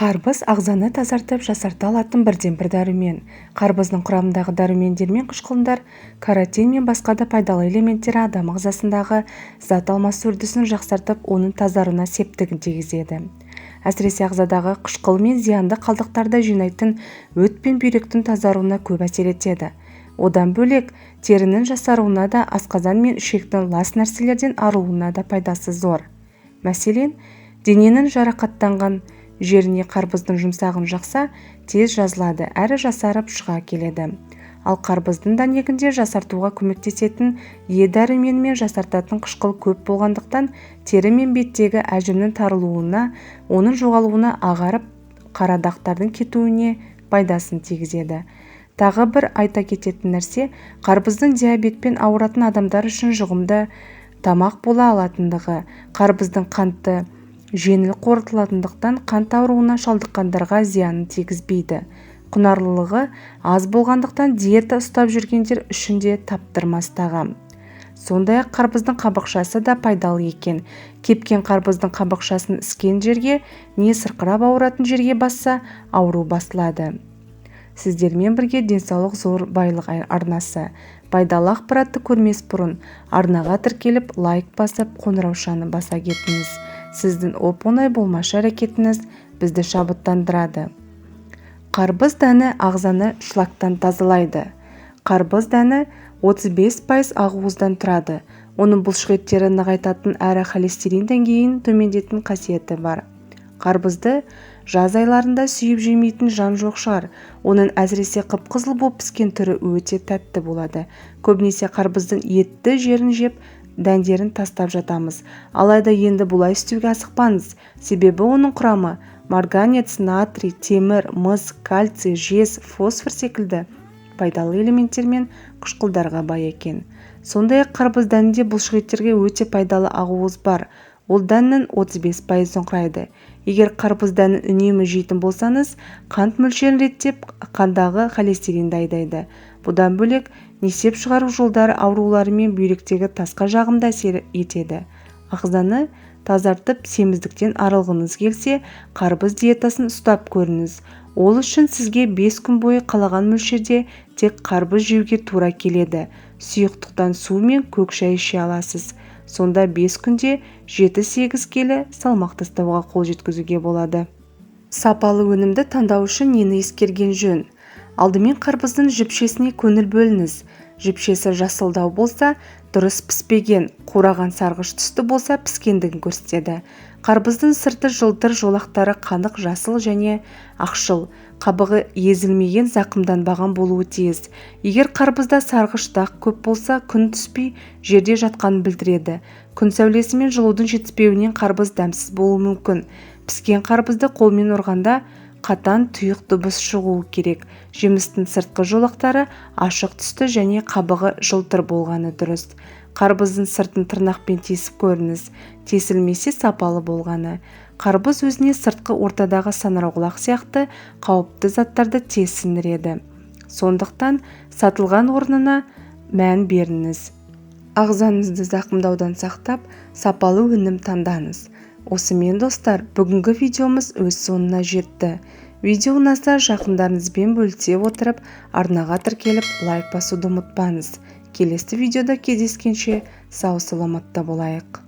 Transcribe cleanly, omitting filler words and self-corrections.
Қарбыз ағзаны тазартып, жасарта алатын бірден-бір дәрумен. Қарбыздың құрамындағы дәрумендер мен қышқылдар, каротин мен басқа да пайдалы элементтер адам ағзасындағы зат алмасу үрдісін жақсартып, оның тазаруына септігін тигізеді. Әсіресе ағзадағы қышқыл мен зиянды қалдықтарды жинайтын өт пен бүйректің тазаруына көп әсер етеді. Одан бөлек, терінің жасаруына да, асқазан мен ішектің лас нәрселерден арылуына да пайдасы зор. Мәселен, дененің жарақаттанған жеріне қарбыздың жұмсағын жақса, тез жазылады, әрі жасарып шыға келеді. Ал қарбыздың дәнегінде жасартуға көмектесетін Е дәрумені мен жасартатын қышқыл көп болғандықтан, тері мен беттегі әжімнің тарылуына, оның жоғалуына, ағарып қара дақтардың кетуіне пайдасын тигізеді. Тағы бір айта кететін нәрсе, қарбыздың диабетпен ауыратын адамдар үшін жұғымды тамақ бола алатындығы. Қарбыздың қанты жеңіл қорытылатындықтан қант ауруына шалдыққандарға зиянын тигізбейді. Құнарлылығы аз болғандықтан диета ұстап жүргендер үшін де таптырмас тағам. Сондай-ақ қарбыздың қабықшасы да пайдалы екен. Кепкен қарбыздың қабықшасын іскен жерге, не сырқырап ауыратын жерге басса, ауру басылады. Сіздермен бірге Денсаулық зор байлық арнасы. Пайдалы ақпаратты көрмес бұрын арнаға тіркеліп, лайк басып, қоңыраушаны баса кетіңіз. Сіздің оп-оңай болмашы әрекетіңіз бізді шабыттандырады. Қарбыз дәні ағзаны шлактан тазалайды. Қарбыз дәні 35% ақуыздан тұрады. Оның бұлшықеттері нығайтатын әрі холестерин деңгейін төмендететін қасиеті бар. Қарбызды жаз айларында сүйіп жемейтін жан жоқ шығар. Оның әсіресе қып-қызыл боп піскен түрі өте тәтті болады. Көбінесе қарбыздың етті жерін жеп, дәндерін тастап жатамыз. Алайда енді бұлай істеуге асықпаңыз. Себебі оның құрамы марганец, натрий, темір, мыс, кальций, жез, фосфор секілді пайдалы элементтер мен қышқылдарға бай екен. Сондай-ақ қарбыз дәнінде бұлшықеттерге өте пайдалы ақуыз бар. Ол дәннің 35%-ын құрайды. Егер қарбыз дәнін үнемі жейтін болсаңыз, қант мөлшерін реттеп, қандағы холестеринді айдайды. Бұдан бөлек, несеп шығару жолдары аурулары мен бүйректегі тасқа жағымды әсер етеді. Ағзаны тазартып, семіздіктен арылғыңыз келсе, қарбыз диетасын ұстап көріңіз. Ол үшін сізге 5 күн бойы қалаған мөлшерде тек қарбыз жеуге тура келеді. Сұйықтықтан су мен көк шай іше аласыз. Сонда 5 күнде 7-8 келі салмақ тастауға қол жеткізуге болады. Сапалы өнімді таңдау үшін нені ескерген жөн? Алдымен қарбыздың жіпшесіне көңіл бөліңіз. Жіпшесі жасылдау болса, дұрыс піспеген, қураған сарғыш түсті болса, піскендігін көрсетеді. Қарбыздың сырты жылтыр, жолақтары қанық жасыл және ақшыл, қабығы езілмеген, зақымданбаған болуы тиіс. Егер қарбызда сарғыш дақ көп болса, күн түспей жерде жатқанын білдіреді. Күн сәулесі мен жылудың жетіспеуінен қарбыз дәмсіз болуы мүмкін. Піскен қарбызды қолмен ұрғанда қатан тұйық дыбыс шығуы керек. Жемістің сыртқы жолақтары ашық түсті және қабығы жылтыр болғаны дұрыс. Қарбыздың сыртын тырнақпен тесіп көріңіз. Тесілмесе сапалы болғаны. Қарбыз өзіне сыртқы ортадағы саңырауқұлақ сияқты қауіпті заттарды тез сіңіреді. Сондықтан сатылған орнына мән беріңіз. Ағзаңызды зақымдаудан сақтап, сапалы өнім таңдаңыз. Осымен, достар, бүгінгі видеомыз өз соңына жетті. Видео ұнаса, жақындарыңызбен бөлісе отырып, арнаға тіркеліп, лайк басуды ұмытпаңыз. Келесі видеода кездескенше сау саламатта болайық.